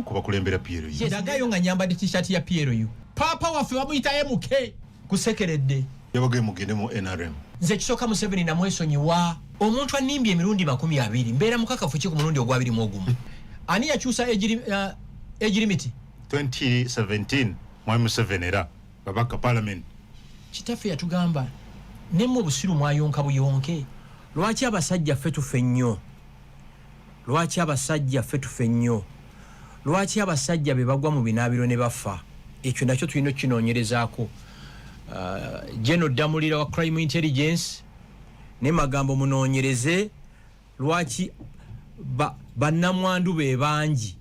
Ku bakulembera PLU. Ndagayo nga nyambadde T-shirt ya PLU. Paapa waffe bamuyita MK kusekeredde. Yabagaye mugende mu NRM. Nze ekisooka, Museveni namwesonyiwa. Omuntu annimbye emirundi 20, mbeera mukakafu ki ku mulundi ogwa 21? Ani yakyusa age limit? 2017, Mwami Museveni, era babaka parliament. Kitaffe yatugamba, nemmwe obusiru mwayonka buyonke. Lwaki abasajja ffe tufe nnyo? Lwaki abasajja ffe tufe nnyo? Lwaki abasajja be bagwa mu binaabiro ne bafa? Ekyo nakyo tulina okukinoonyerezaako. Geno Ddamulira wa crime intelligence ne Magambo, munoonyereze lwaki bannamwandu be bangi.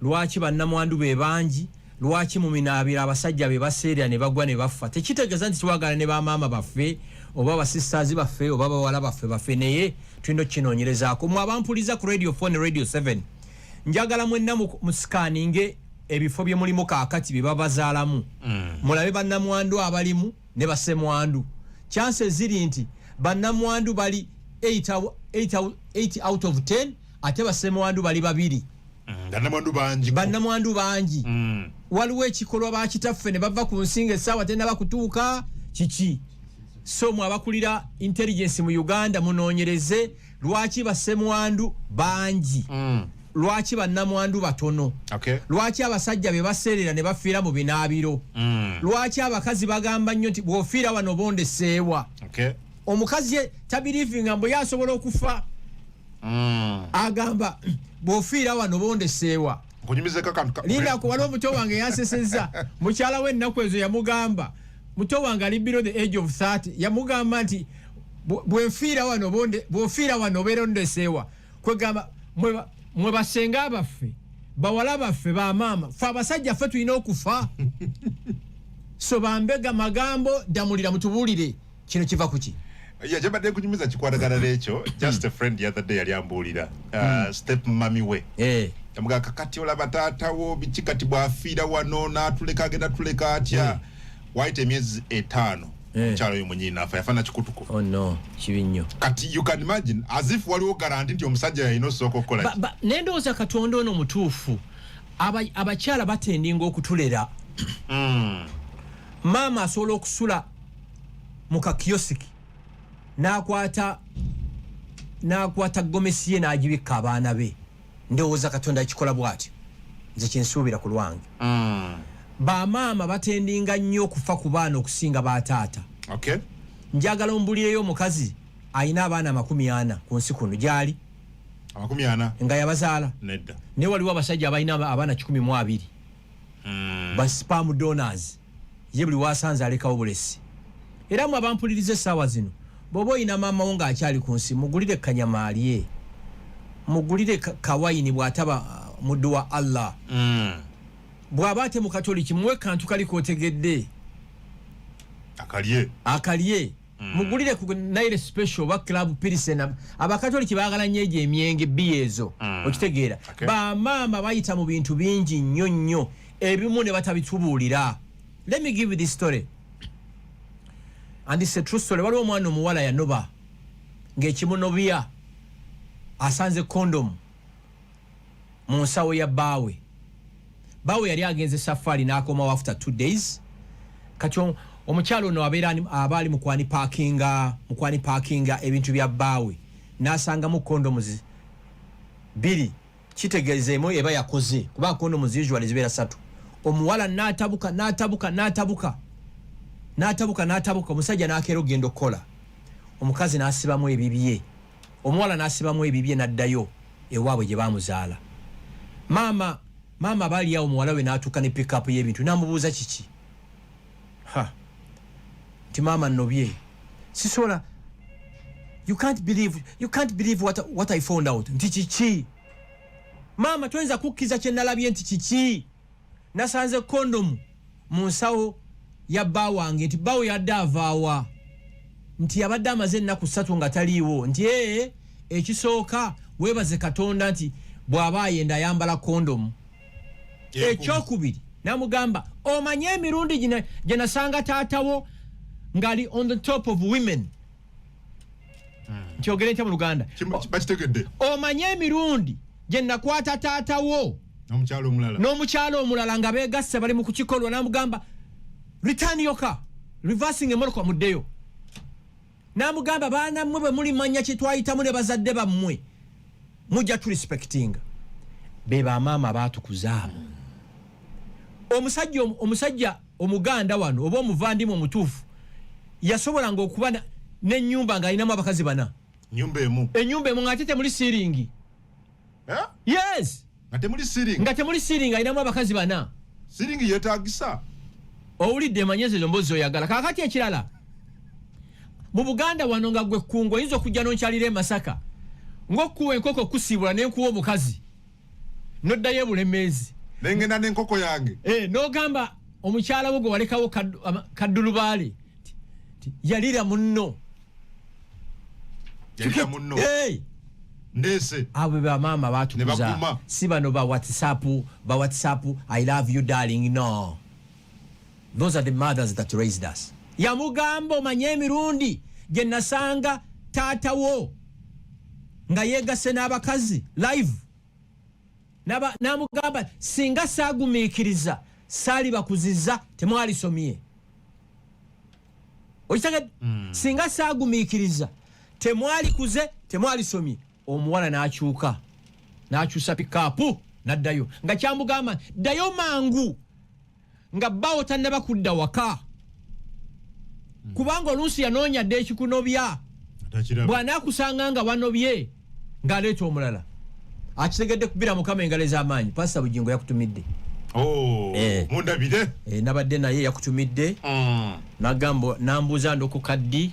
Lwaki bannamwandu be bangi? Lwaki mu minaabiro abasajja be baseerera ne bagwa ne bafa? Tekitegeeza nti twagala ne bamaama baffe oba basisters baffe oba bawala baffe baffe, naye tulina okukinoonyerezaako. Mwe abampuliza ku Radio 4 ne Radio 7, njagala mwenna musikaninge ebifo bye mulimu kaakati bye babazaalamu, mulabe bannamwandu abalimu ne basemwandu. Chances ziri nti bannamwandu bali 8 out of 10, ate basemwandu bali babiri. Bannamwandu bangi. Bannamwandu bangi. Waliwo ekikolwa bakitaffe ne bava ku nsi nga essaawa tenaba kutuuka. Kiki? So mwe abakulira intelligence mu Uganda, munoonyereze lwaki basemwandu bangi, lwaki bannamwandu batono, lwaki abasajja be baseerera ne bafiira mu binaabiro, lwaki abakazi bagamba nnyo nti bw'ofiira wano bondeseewa. Omukazi ye tabelievinga mbu ye asobola okufa. Agamba bw'ofiira wano bondeseewa. Nkunyumizeko akantu Lindako, waliwo muto wange yansesezza. Mukyala we ennaku ezo yamugamba, muto wange ali below the age of 30, yamugamba nti bwenfiira wano bw'ofiira wano obeera ondeseewa. Kwegamba mwe basenga baffe, bawala baffe, bamaama, fe abasajja ffe tulina okufa. So bambega, Magambo, Ddamulira, mutubuulire kino kiva kuki? Yeah, kyembadde nkunyumiza kikwatagana n'ekyo. Just a friend the other day yali ambuulira step mummy we yamugamba, "Kakati olaba taatawo biki, kati bw'afiira wano n'atuleka, agenda tuleka atya?" Wayita emyezi 5, omukyala oyo mwenyini naafa, yafa kikutuko. Oh no, kibi nnyo. Kati you can imagine, as if waliwo guarantee nti omusajja yalina osooka okukola ki. Nendowooza Katonda ono mutuufu. Abakyala batendinga okutulera. Maama asobola okusula mu kakiyosiki n'akwata gomesi ye n'agibikka abaana be. Ndowooza Katonda akikola bw'atyo, nze kyensuubira ku lwange. Bamaama batendinga nnyo okufa ku baana okusinga bataata. Njagala ombulireyo omukazi alina abaana 40 ku nsi kuno gyali. 40? Nga yabazaala. Nedda. Naye waliwo abasajja abalina abaana 120, ba sperm donors. Ye buli wasanze alekawo bulesi. Era mwe abampuliriza essaawa zino, bw'oba olina maama wo ng'akyali ku nsi, mugulire kanyama alye, mugulire kawayini bw'ataba muddu wa Allah. Bw'aba ate mukatoliki, muwe kantu kali kotegedde. Akalye. Akalye. Mugulire ku Nile Special oba Club Pilsen. Abakatoliki baagala nnyo egyo emyenge, bbiya ezo. Okitegeera? Okay. Bamaama bayita mu bintu bingi nnyo nnyo, ebimu ne batabitubuulira. Let me give you this story, and it's a true story. Waliwo omwana omuwala yanoba ng'ekimunobya asanze condom mu nsawo ya bbaawe. Bbaawe yali agenze safaari n'akomawo after 2 days. Kati omukyalo ono abeera aba ali mukwani packinga ebintu bya bbaawe, n'asangamu condoms bbiri. Kitegeeza emu eba yakoze, kuba condoms usually zibeera ssatu. Omuwala n'atabuka, n'atabuka, n'atabuka, n'atabuka, n'atabuka. Omusajja n'akeera okugenda okukola, omukazi n'asibamu ebibye, omuwala n'asibamu ebibye, n'addayo ewaabwe gye bamuzaala. Maama baali awo, muwala we n'atuuka ne pickup y'ebintu, n'amubuuza kiki. Ha, nti maama nnobye, sisobola, you can't believe what I found out. Nti kiki maama? Toyinza kukkiriza kye nalabye. Nti kiki? Nasanze kondomu mu nsawo ya bba wange. Nti bbawe yadde avaawa? Nti yabadde amaze ennaku 3 nga taliiwo. Nti ee, ekisooka weebaze Katonda nti bw'aba ayenda ayambala kondomu. Ekyokubiri namugamba, omanye emirundi gino gye nasanga taatawo ng'ali on the top of women? Nkyogere ntya mu Luganda? Bakitegedde. Omanye emirundi gye nakwata taatawo N'omukyalo omulala. N'omukyalo omulala nga begasse, bali mu kukikolwa. N'amugamba, "Return your car, reversing emmotoka, muddeyo." N'amugamba, "Baana mmwe, bwe mulimanya kye twayitamu ne bazadde bammwe, mujja turespectinga." Be bamaama baatukuza abo. Omusajja Omuganda wano oba omuvandimwe omutuufu yasobolanga okuba n'ennyumba ng'alinamu abakazi bana. Nyumba emu? Ennyumba emu, ng'ate temuli ceiling. Eh? Yes. Nga temuli ceiling? Nga temuli ceiling, alinamu abakazi bana. Ceiling yeetagisa. Owulidde? Emanyezi ezo mbozi oyagala. Kakati ekirala, mu Buganda wano nga gwe kkungu, oyinza okujja nonkyalira e Masaka ng'okkuwa enkoko okusiibula, nenkuwa omukazi, noddayo ebulemeezi. Nengenda n'enkoko yange. Eh, n'ogamba omukyala wo gwe walekawo kaddulubaale nti yalira munno. Yalira munno. Hey! Ndeese. Abo bamaama Ne batukuza. baguma. Si bano ba WhatsApp, ba WhatsApp "I love you, darling." No, those are the mothers that raised us. Yamugamba, "Omanye emirundi gye nasanga taatawo nga yeegase n'abakazi live." N'amugamba, "Singa saagumiikiriza, saali bakuziza, temwalisomye." Okitegedde? "Singa saagumiikiriza, temwalikuze, temwalisomye." Omuwala n'akyuka, n'akyusa pickup n'addayo, nga kyamugamba, "Ddayo mangu nga bbaawo tannaba kudda waka," kubanga oluusi yanoonya dda ekikunobya. Takiraba. Bw'anaakusanga nga wanobye, ng'aleeta omulala. Akitegedde? Kubira Mukama engalo ez'amaanyi. Pasita Bugingo yakutumidde. Oh, Eh. mundabire. E, nabadde naye, yakutumidde. Nagamba, nambuuza ndokoka ddi.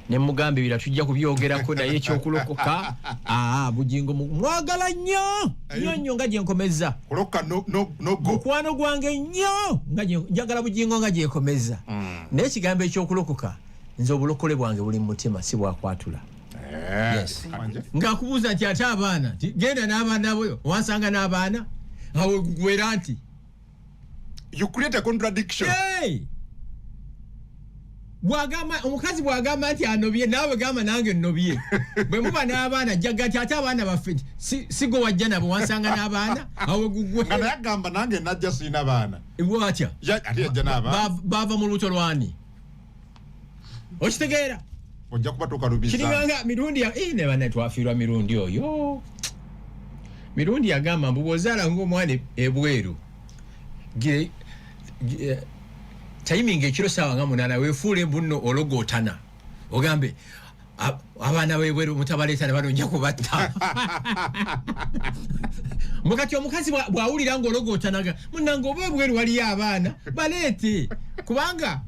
Ne mugamba ebira tujja kubyogerako, naye ekyokulokoka, aa, Bugingo mwagala nnyo nnyo nnyo nga gyenkomeza. Kulokoka no go. Mukwano gwange nnyo nga njagala Bugingo nga gyenkomeza. Naye ekigambo ekyokulokoka, nze obulokole bwange buli mu mutima, si bwakwatula. Eh, Yes. Manje. Ng'akubuuza nti ate abaana, nti genda n'abaana bo, wansanga n'abaana awo gwera nti You create a contradiction. Hey! Bwagamba omukazi, bwagamba nti anobye, naawe gamba nange nnobye. Bwe muba n'abaana, jjaga nti ate abaana baffe si gwe wajja nabo, wansanga n'abaana awo gugwe. Nga naye agamba, "Nange najja siina baana." Watya? Ate yajja n'abaana. Baava mu lubuto lwani? Okitegeera? Ojja kuba tokalubiza. Kiringanga Mirundi eh, ne banne twafiirwa Mirundi oyo. Mirundi yagamba mbu bw'ozaala ng'omwana ebweru, timing ekiro saawa nga 8, weefuule mbu nno ologootana, ogambe, "Abaana b'ebweru mutabaleeta ne bano, nja kubatta." Mukati omukazi bw'awulira ng'ologootanaga, "Munange, oba ebweru waliyo abaana, baleete," kubanga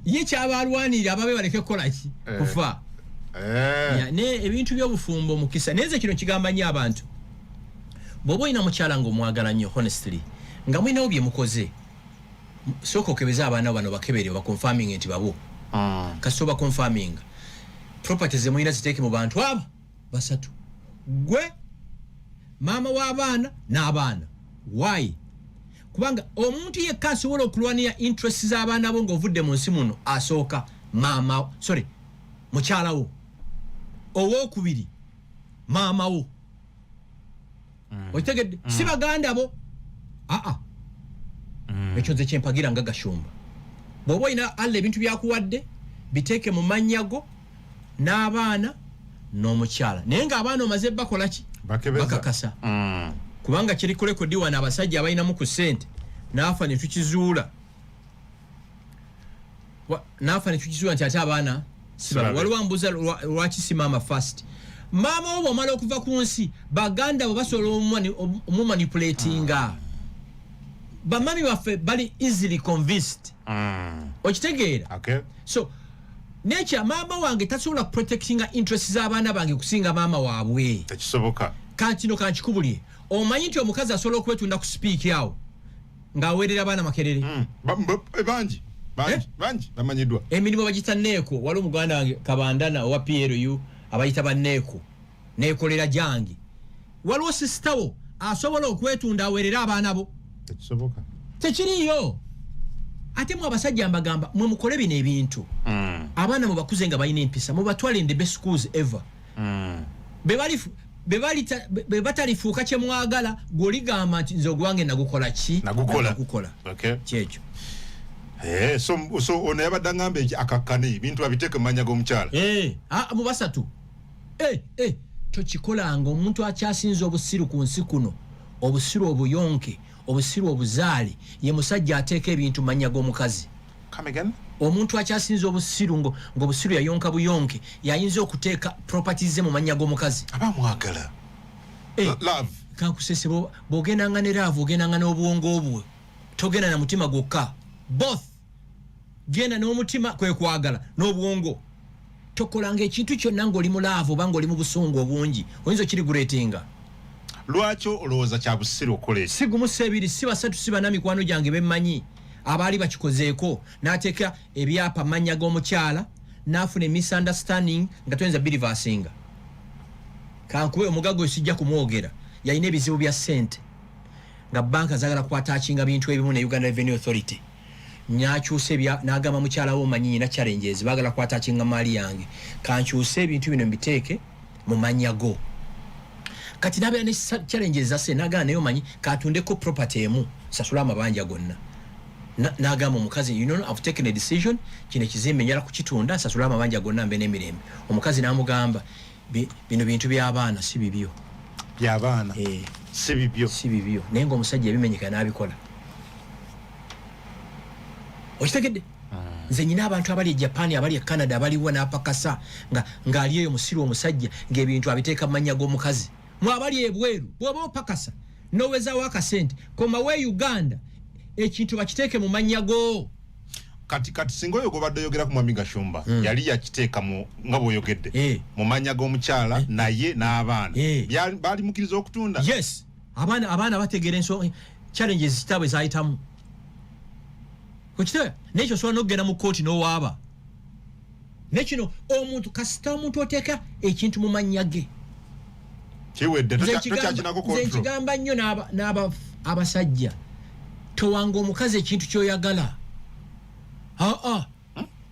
ye kyaba alwanirira ababe baleke kukola ki? Eh. Kufa. Eh. Ya, ne ebintu by'obufumbo mukisa. Naye nze kino kigamba nnyo abantu, bw'oba olina mukyala ng'omwagala nnyo, honestly, nga mulinawo bye mukoze, sooka okebeze abaana bano, bakebere, obaconfirming nti babo. Kasita oba confirming, property zemulina ziteeke mu bantu abo basatu: gwe, maama w'abaana n'abaana. Why? Kubanga omuntu yekka asobola okulwanira interest z'abaana bo ng'ovudde mu nsi muno, asooka maama, sorry, mukyala wo, owokubiri maama wo. Okitegedde? Si baganda bo, aa. Ekyo nze kyempagira nga Gashumba. Bw'oba olina Allah ebintu byakuwadde, biteeke mu mannya go n'abaana n'omukyala, naye ng'abaana omaze bakola ki? Bakebeza. Bakakasa. Kubanga kiri ku record wano, abasajja abalinamu ku ssente naafa ne tukizuula naafa ne tukizuula nti ate abaana si babe. Sibabe. Waliwo ambuuza lwaki si maama first. Maama wo bwomala okuva ku nsi, baganda bo basobola omumanipulatinga. Bamami baffe bali easily convinced. Okitegeera? Okay. So nekya maama wange tasobola kuprotectinga interest z'abaana bange kusinga maama waabwe. Tekisoboka. Kankino kankikubulye, omanyi nti omukazi asobola okwetunda ku Speke awo ng'aweerera abaana Makerere? Bangi bangi. Eh? Bangi bamanyiddwa. Emirimu bagiyita neeko. Waliwo muganda wange Kabandana owa PLU, abayita banneeko, neekolera jange. Waliwo sister wo asobola okwetunda aweerere abaana bo? Tekisoboka. Tekiriiyo. Ate mwe abasajja mbagamba, mwe mukole bino ebintu. Abaana mubakuze nga balina empisa, mubatwale in the best schools ever. Be bali Bwe batalifuuka kyemwagala, gweoligamba nti nze ogwange nagukola ki? Nagukola. Nagukola. Kyekyo. So ono yabadde agamba eki akakkane ebintu abiteeke mu mannya g'omukyala. Ah, mu basatu. Tokikolanga. Omuntu akyasinza obusiru ku nsi kuno, obusiru obuyonke, obusiru obuzaale, ye musajja ateeka ebintu mu mannya g'omukazi. Come again? Omuntu akyasinza obusiru, ng'obusiru yayonka buyonke, yayinza okuteeka properties ze mu mannya g'omukazi. Aba mwagala. Love. Kankusese, bw'ogendanga ne love, ogendanga n'obwongo bwe, togenda na mutima gwokka. Both, genda n'omutima, kwe kwagala, n'obwongo. Tokolanga ekintu kyonna ng'oli mu love oba ng'oli mu busungu obungi, oyinza okiregretinga. Lwaki olowooza kya busiru okukola ekyo? Si gumu, si ebiri, si basatu, si bana, mikwano gyange bemmanyi abaali bakikozeeko, n'ateeka ebyapa mannya g'omukyala, n'afuna misunderstanding nga toyinza bireversinga. Kankube omugagga oyo, sijja kumwogera, yalina ebizibu bya ssente nga banka zagala kwattachinga bintu ebimu ne Uganda Revenue Authority. Nakyusa ebya, n'agamba mukyala we, "Omanyi nyina challenges, baagala kwattachinga maali yange, kankyuse ebintu bino mbiteeke mu mannya go." Kati nabeera ne challenges zase, nagamba, "Naye omanyi, katundeko property emu sasula amabanja gonna." N'agamba omukazi, "You know, I've taken a decision, kino ekizimbe njala kukitunda sasula amabanja gonna mbe n'emirembe." Omukazi n'amugamba, "Bino bintu by'abaana, si bibyo." By'abaana. Si bibyo. Si bibyo. Naye ngaomusajja ebimenyeka n'abikola. Okitegedde? Nze nyina abantu abali e Japan, abali e Canada, abaliwo n'apakasa nga ng'ali eyo musiru omusajja, ng'ebintu abiteeka mu mannya g'omukazi. Mwe abali ebweru, bw'oba opakasa nowezaawo akasente, komawo e Uganda, ekintu bakiteeke mu mannya go. Kati singa oyo gwobadde oyogera ku mwami Gashumba yali yakiteeka mu nga bw'oyogedde mu mannya g'omukyala naye n'abaana, baali mukkiriza okutunda? Yes, abaana bategeera ensonga, challenges kitaabwe zayitamu. Okitegeera? Naye kyo osobola n'okugenda mu kooti n'owaaba. Naye kino omuntu, kasita omuntu oteeka ekintu mu mannya ge, Kiwedde. Nze Tokyakinako nze control. nkigamba nnyo abasajja, towanga omukazi ekintu kyoyagala. Aa,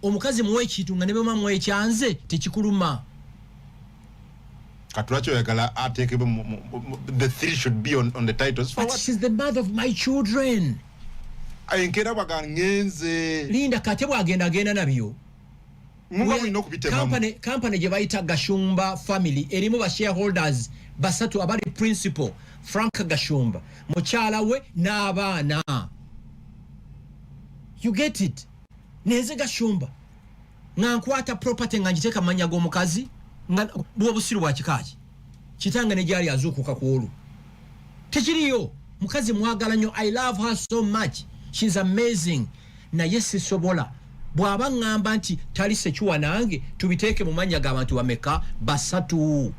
omukazi muwa ekintu nga ne bwema mwekyanze tekikuluma. Kati lwaki oyagala ateekebwe the three should be on the titles for But what? she's the mother of my children. Enkeera bwaga ngenze. Linda, kate bwagenda, agenda nabyo. Muba mulina okubitemamu. Company gye bayita Gashumba Family erimu ba shareholders basatu abali principal: Frank Gashumba, mukyala we n'abaana. You get it? Neze Gashumba nga nkwata property nga ngiteeka mu mannya g'omukazi, nga bwobusiru bwa kikaaki kitange ne gyali azuukuka ku olwo tekiriyo. Mukazi mwagala nnyo, I love her so much, she's amazing, naye sisobola. Bw'aba ŋŋamba nti tali sekiwa nange, tubiteeke mu mannya g'abantu bameka? Basatu.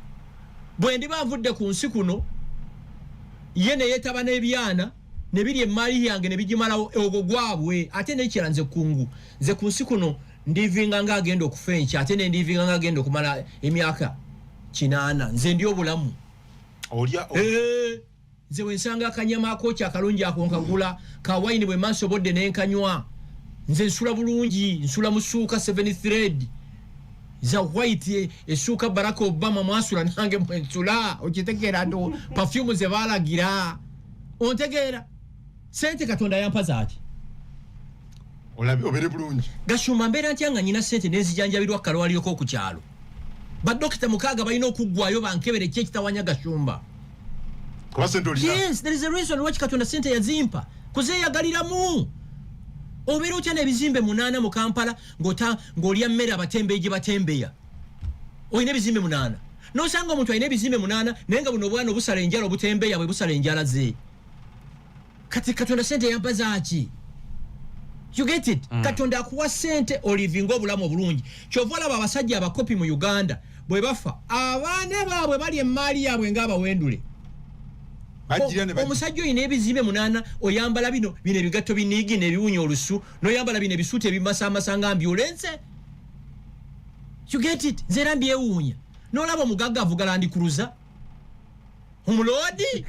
Bwe ndiba nvudde ku nsi kuno, ye neyeetaba n'ebyana ne biri emaali yange ne bigimalawo, ogwo gwabwe. Ate nekira, nze kungu, nze ku nsi kuno ndivinga nga agenda okufa enkya, ate nendivinga nga agenda okumala emyaka 80. Nze ndi obulamu. Olya. Nze bwensanga akanyama akookya akalungi ako nkagula, kawayini bwe mba nsobodde nenkanywa. Nze nsula bulungi, nsula musuuka 7 thread za white, esuuka Barack Obama mwasula nange mwensula. Okitegeera? Ndo perfume ze balagira, ontegeera? Sente Katonda yampa zaaki? Olabe obere bulungi. Gashumba, mbeera ntya nga nyina sente nenzijanjabirwa kalwaliroko ku kyalo? Badokita 6 balina okuggwayo bankebere ki ekitawanya Gashumba. Kuba sente olina. Yes, there is a reason lwaki Katonda sente yazimpa kuzeeyagaliramu. Obeera otya n'ebizimbe 8 mu Kampala ng'olya mmere abatembeeyi gye batembeya? Olina ebizimbe 8, nosanga omuntu alina ebizimbe 8, naye nga buno obwana obusala enjala obutembeeya bwe busala enjala ze. Kati Katonda sente yampa zaaki? You get it? Katonda akuwa sente olivinga obulamu obulungi. Kyova olaba abasajja abakopi mu Uganda bwe bafa, abaana baabwe bali emaali yaabwe ng'abawendule. Bagira ne Omusajja olina ebizimbe 8, oyambala bino bino ebigatto biniigina ebiwunya olusu, noyambala bino ebisuuti ebimasamasa nga ambulense. You get it? Nze era mbyewuunya, nolaba omugagga avuga Land Cruiser, omuloodi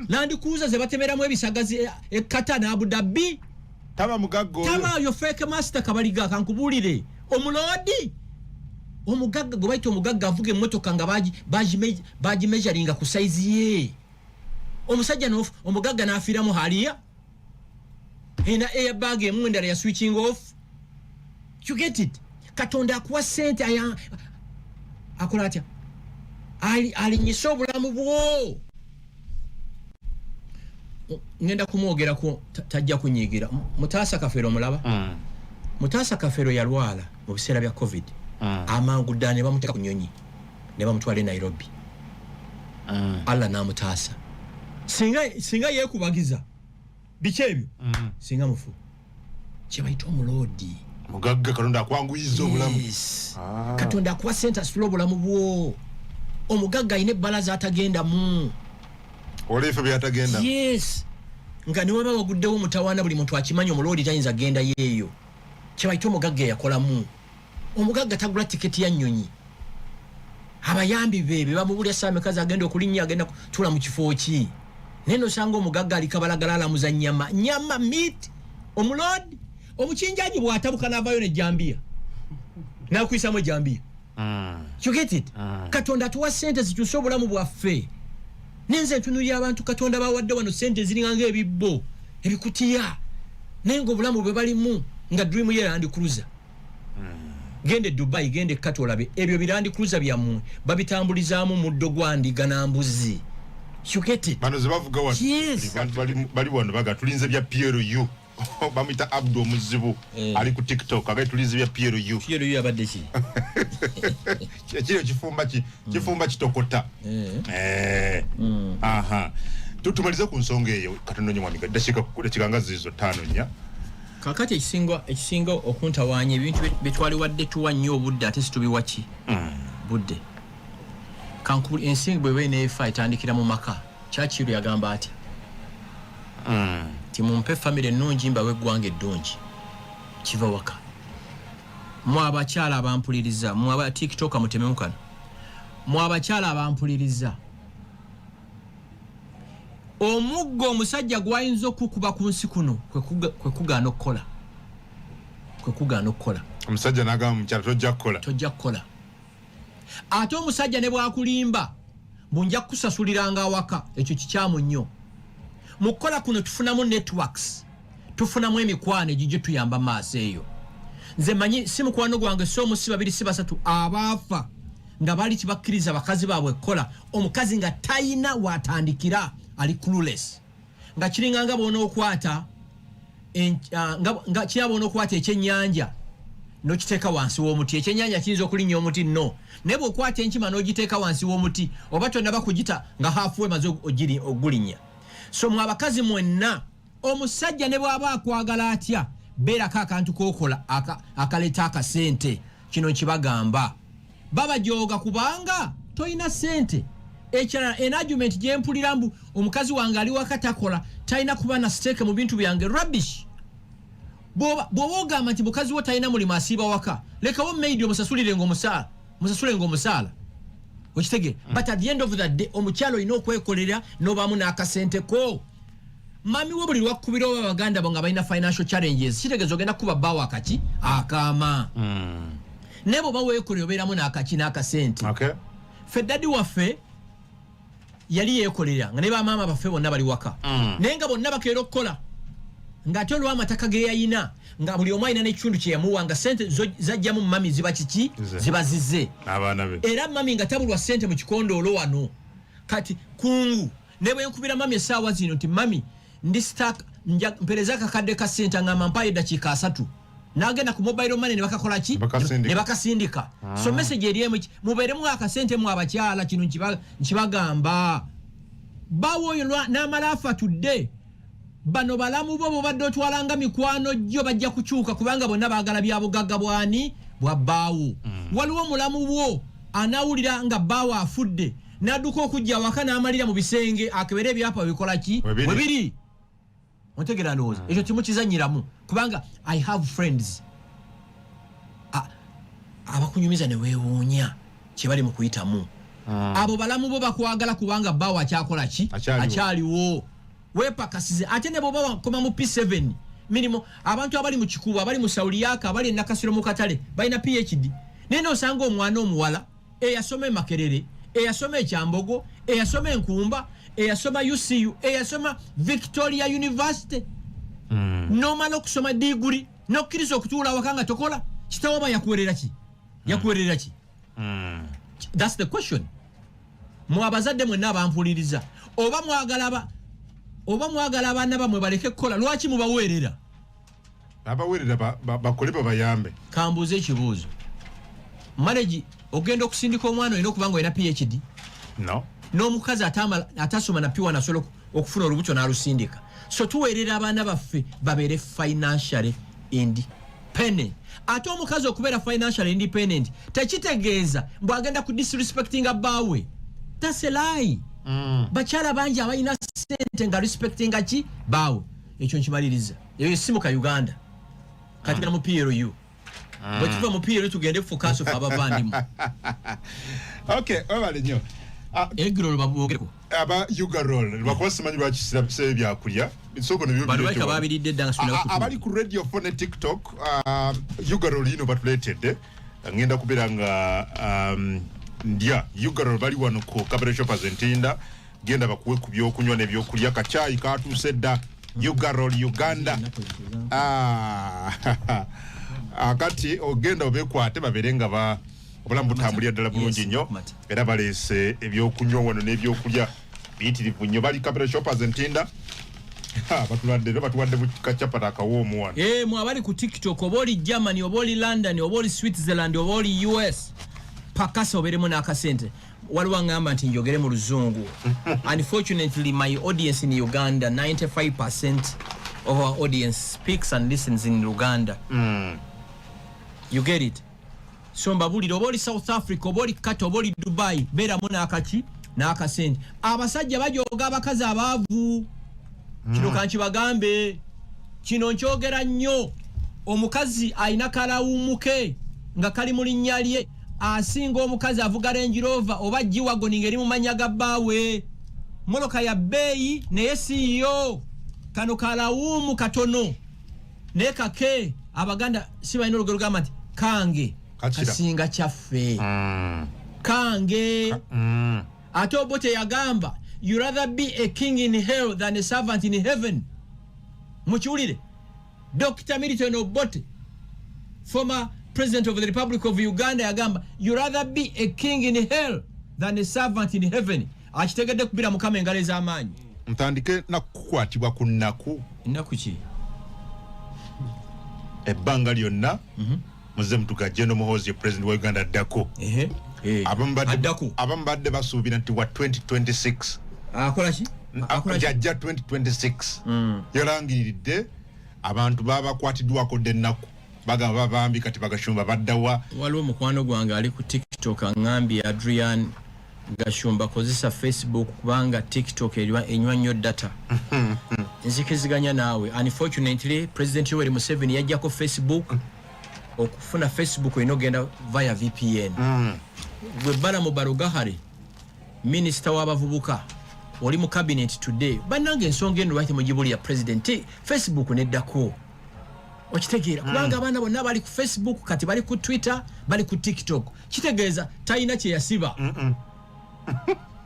Land Cruiser ze batemeramu ebisagazi ekata n'Abudabi. Taba mugagga oyo. Taba oyo fake master Kabaliga. Kankubuulire, omuloodi. Omugagga gwe bayita omugagga avuga emmotoka nga bagimeasuringa ku size ye. Omusajja omugagga n'afiiramu Harrier ena airbag emu, endala ya switching off. You get it? Katonda akuwa sente, aya akola atya? Alinyisa obulamu bwo. Ngenda kumwogerako, tajja kunyigira. Mutaasa Kafeero omulaba? Mutaasa Kafeero yalwala mu biseera bya COVID. Amangu ddala ne bamuteeka ku nyonyi ne bamutwala e Nairobi. Allah n'amutaasa. Singa yeekubagiza biki ebyo, singa mufu. Kyebayita omuloodi. Mugagga, Katonda akwanguyiza obulamu. Yes. Ah. Katonda akuwa sente asitula obulamu bwo. Omugagga alina ebbalaza atagendamu. Olefo byatagenda. Yes, nga newaba waguddewo omutawaana, buli muntu akimanyi omuloodi tayinza genda yeeyo. Kyebayita omugagga eyakolamu. Omugagga tagula tiketi ya nnyonyi. Abayambi be be bamubulya saamekazi agenda okulinnya, agenda kutuula mu kifo ki. Naye nosanga omugagga ali Kabalagala alamuza nyama, nyama, meat. Omuloodi omukinjaji bw'atabuka n'avaayo nejambiya nakwisamu ejambiya. You get it? Katonda atuwa sente zikyuse obulamu bwaffe. Nenze ntunulira abantu Katonda bawadde wano sente eziringa ngaebibbo ebikutiya, naye nga obulamu bwe balimu nga dream ye Land Cruiser. Genda e Dubai, genda ekkati olabe ebyo bi Land Cruiser byammwe babitambulizaamu muddo gwa ndiga na mbuzi. You get it? Bano zebavuga wano. Yes. Bantu bali wano baga tulinze bya PLU. Bamuyita Abdu omuzibu. Ali ku TikTok agaye tulinze bya PLU. PLU yabadde ki? Kiri kifumba ki kifumba kitokota. Eh. Aha. Tutumalize ku nsonga eyo katono nnyo mwami, dakika nga zizo 5 4. Kakati ekisinga okuntawaanya, ebintu byetwaliwadde tuwa nnyo obudde ate situbiwa ki budde. Kankubuli, ensi bweba eneefa etandikira mu maka. Churchill yagamba atya? Ti mumpe famire ennungi mbawe eggwanga eddungi. Kiva waka. Mwe abakyala abampuliriza, mwe aba TikTok, mutememu kano. Mwe abakyala abampuliriza, omuggo omusajja gwayinza okukuba ku nsi kuno kwe kugaana okukola, kwe kugaana okukola. Omusajja n'agamba mukyala tojja kukola. Tojja kukola. Ate omusajja ne bwakulimba mbu nja kukusasuliranga awaka, ekyo kikyamu nnyo. Mu kukola kuno tufunamu networks, tufunamu emikwano egijjo tuyamba maaso eyo. Nze manyi si mukwano gwange, si omu, si babiri, si basatu abaafa nga baali tibakkiriza bakazi baabwe kukola. Omukazi nga tayina watandikira, ali clueless, nga kiringa nga bwonookwata nga kiraba bwonookwata ekyennyanja n'okiteeka wansi w'omuti, ekyennyanja kiyinza okulinnya omuti? No. Naye bw'okwata enkima n'ogiteeka wansi w'omuti, oba tonnaba kugita nga hafu emaze ogulinnya. So mwe abakazi mwenna, omusajja ne bw'aba akwagala atya, beerako akantu k'okola akaleeta akasente. Kino nkibagamba, babajooga kubanga tolina sente. Ekirala, en argument gyempulira mbu omukazi wange ali waka takola, talina kuba na stake mu bintu byange, rubbish. Bw'oba ogamba nti mukazi wo talina mulimu, asiiba waka, lekawo maid omusasulire ngaomusaala, musasule ngaomusaala, okitegere? But at the end of the day, omukyalo olina okwekolera n'obaamu n'akasente ko. Mami we buli lwakkubira oba baganda bo nga balina financial challenges, kitegeeza ogenda kuba bbaawo akaki akaama. Naye bw'oba weekolera, obeeramu n'akaki n'akasente. Ffe daddy waffe yali yeekolera, nga ne bamaama baffe bonna bali waka, naye nga bonna bakeera okukola, ng'ate olw'amataka ge yayina, nga buli omu alina n'ekitundu kye yamuwa, nga sente zajjamu mami ziba kiki? Zize. Ziba zize. N'abaana be. Era mami nga tabulwa sente mu kikondoolo wano. Kati kungu ne bwe nkubira mami essaawa zino nti mami ndi stuck, mpereza akakadde ka sente, ngamba mpayo eddakiika 30, n'agenda ku mobile money ne bakakola ki? Ne bakasindika. Ne bakasindika. So message eri emu, mubeeremu akasente mu abakyala. Kino nkibagamba, bawo oyo n'amala afa tudde bano balamu bo bobadde otwalanga mikwano gyo bajja kukyuka, kubanga bonna baagala bya bugagga bwani? Bwa bbaawo. Waliwo mulamu bwo anawulira nga bbaawo afudde, n'adduka okujja awaka n'amalira mu bisenge akebere ebyapa bikola ki? Webiri. Webiri. Ontegera? Ndowooza ekyo timukizanyiramu, kubanga I have friends abakunyumiza ne weewuunya kye bali mu kuyitamu. Abo balamu bo bakwagala kubanga bbaawo akyakola ki? Akyaliwo. Akyaliwo. Weepakasize. Ate ne bwoba wakoma mu P7 mirimu, abantu abali mu Kikuubo, abali mu Sauliyaka, abali e Nakasero mu katale balina PhD, Naye nosanga omwana omuwala eyasoma eMakerere, eyasoma eKyambogo, eyasoma Enkumba, eyasoma UCU, eyasoma Victoria University, nomala okusoma diguri nokkiriza okutuula awaka nga tokola. Kitawo oba yakuwerera ki? Yakuwerera ki? That's the question. Mwe abazadde mwenna abampuliriza, oba mwagala abaana bamwe baleke kukola, lwaki mubaweerera? Abaweerera bakole babayambe. Kambuuze ekibuuzo. Marriage, ogenda okusindika omwana, olina okuba nga olina PhD? No. N'omukazi atasoma na P1 asobola okufuna olubuto n'alusindika. So tuweerera abaana baffe babeere financially independent. Ate omukazi okubeera financially independent tekitegeeza mbu agenda ku disrespectinga bbaawe. That's a lie. Bakyala bangi abalina sente nga respectinga ki? Baawe. Ekyo nkimaliriza. Eyo simuka Uganda. Kati mu PLU, bwe tuva mu PLU tugende fukaso fe abavandimwe. Okay, webale nnyo. Ah, egg roll babogereko. Aba Ugarol, lwakuba simanyi lwaki sirabise byakulya soko nebyo. Bano balika babiridde dda nga sinaba kutuuka. Abali ku Radio 4 ne TikTok, Ugarol yino batuleetedde. Ngenda kubeera nga ndya Ugarol. Bali wano ku Capital Shoppers Entinda. Genda bakuwe ku byokunywa n'ebyokulya. Kacyayi katuuse dda. Ugarol Uganda. Ah, akati ogenda obekwate babeere nga ba obulamu butambulira ddala bulungi nnyo. Mata. Era baleese ebyokunywa wano n'ebyokulya biyitirivu nnyo. Bali Capital Shoppers Entinda. Ha, batuladde era batuwadde kacapati akawoomu wano. Eh, mwe abali ku TikTok, oba oli Germany, oba oli London, oba oli Switzerland, oba oli US, pakasa obeeremu n'akasente. Waliwo aŋŋamba nti njogere mu Luzungu. Unfortunately, my audience in Uganda, 95% of our audience speaks and listens in Luganda. You get it? So mbabulire, oba oli South Africa, oba oli Kata, oba oli Dubai, beeramu n'akaki? N'akasente. Abasajja bajooga abakazi abaavu. Kino kankibagambe, kino nkyogera nnyo. Omukazi alina kalawumu ke nga kali mu linnya lye asinga omukazi avuga Range Rover oba G-Wagon ng'eri mu mannya ga bbaawe. Mmotoka ya bbeeyi naye siiyo. Kano kalawumu katono naye kake. Abaganda si balina olugero lugamba nti kange Kakira. kasinga kyaffe? Kange. Ate Obote yagamba, "You rather be a king in hell than a servant in heaven." Mukiwulire. Dr Milton Obote, former president of the Republic of Uganda, yagamba, "You rather be a king in hell than a servant in heaven." Akitegedde kubira Mukama engalo ez'amaanyi. Ntandike nakukwatibwa ku nnaku. Ennaku ki? Ebbanga lyonna muze mutuga General Muhoozi ye president wa Uganda addako. Ehe. Abamu Addako. Abamu badde basuubira nti wa 2026. Akola ki? Akola ki? Jajja 2026. Yalangiriridde abantu babakwatiddwako dda ennaku, bagamba babambi kati bagashumba baddawa? Waliwo mukwano gwange ali ku TikTok aŋŋambye, "Adrian Gashumba, kozesa Facebook kubanga TikTok enywa nnyo data." Nzikiziganya naawe. Unfortunately, President Yoweri Museveni yajjako Facebook. Okufuna Facebook olina ogenda via VPN. Gwe Balamu Barugahare, minisita w'abavubuka, oli mu cabinet today. Bannange, ensonga eno lwaki temugibulira president? Facebook neddako, okitegeera? Kubanga abaana bonna bali ku Facebook, kati bali ku Twitter, bali ku TikTok. Kitegeeza talina kyeyasiba.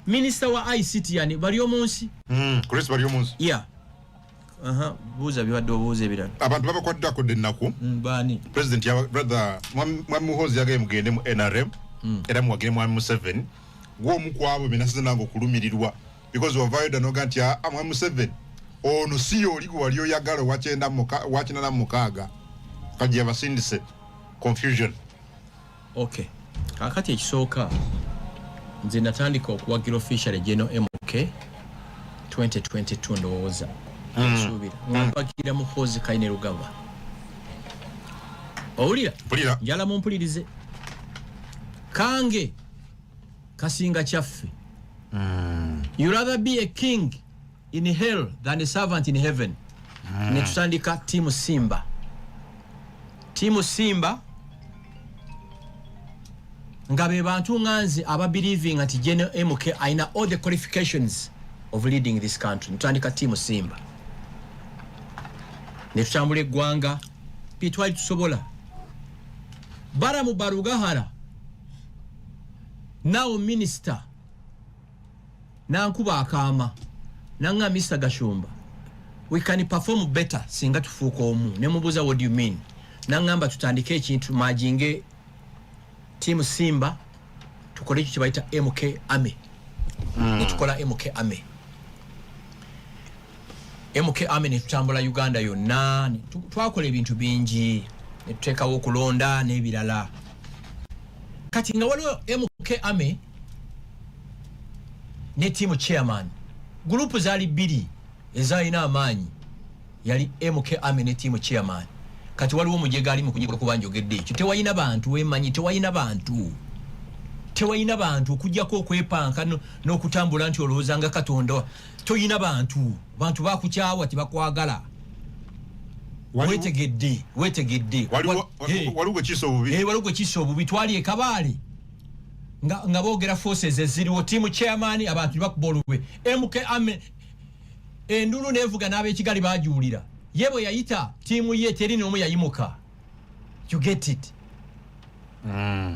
Minisita wa ICT yani bali omunsi. Chris bali omunsi. Yeah. Aha, buuza bibadde obuuza ebirala. Abantu babakwatiddwako dda ennaku. Baani? President brother Mwami Muhoozi yagaye mugende mu NRM era muwagire Mwami Museveni. Gwomu ku abo benasize nange okulumirirwa because wavaayo dda noga nti, "Ah, Mwami Museveni ono si yooli gwe wali oyagala 96." Kati yabasindise confusion. Okay, kakati ekisooka, nze natandika okuwagira officially General MK 2022, ndowooza nsuubira nga mpagira Muhoozi Kainerugaba. Owulira? Mpulira. Njala mumpulirize. Kange kasinga kyaffe. You rather be a king in hell than a servant in heaven. Netutandika Tiimu Simba. Tiimu Simba nga be bantu nga nze ababelieving nti General MK alina all the qualifications of leading this country. Netutandika Tiimu Simba, netutambula eggwanga byetwali tusobola. Balaam Barugahara, now minister, nankuba akaama nanga, "Mr Gashumba, we can perform better singa tufuuka omu." Nemubuuza, "What do you mean?" Naŋŋamba, "Tutandike ekintu, merginge team Simba, tukole ekyo kyebayita MK Army." Netukola MK Army. MK Army netutambula Uganda yonna, twakola ebintu bingi, netuteekawo okulonda n'ebirala. Kati nga waliwo MK Army ne team chairman, group zaali bbiri ezalina amaanyi, yali MK Army ne team chairman. Kati waliwo omujega ali mukunyikola kuba njogedde ekyo. Tewalina bantu, wemanyi tewalina bantu, tewalina bantu okugjako okwepanka n'okutambula nti olowooza nga Katonda. Toyina bantu, bantu bakukyawa, tebakwagala. Wetegedde, wetegedde. Waliwo gwe kiisa obubi. Waliwo gwe kiisa obubi. Twali ekabaale nga boogera forces eziriwo, team chairman, abantu nebakuba olubwe, MK Army, endulu nevuga n'abekigali bajuulira. Ye bwe yayita tiimu ye, teri n'omu yayimuka. You get it?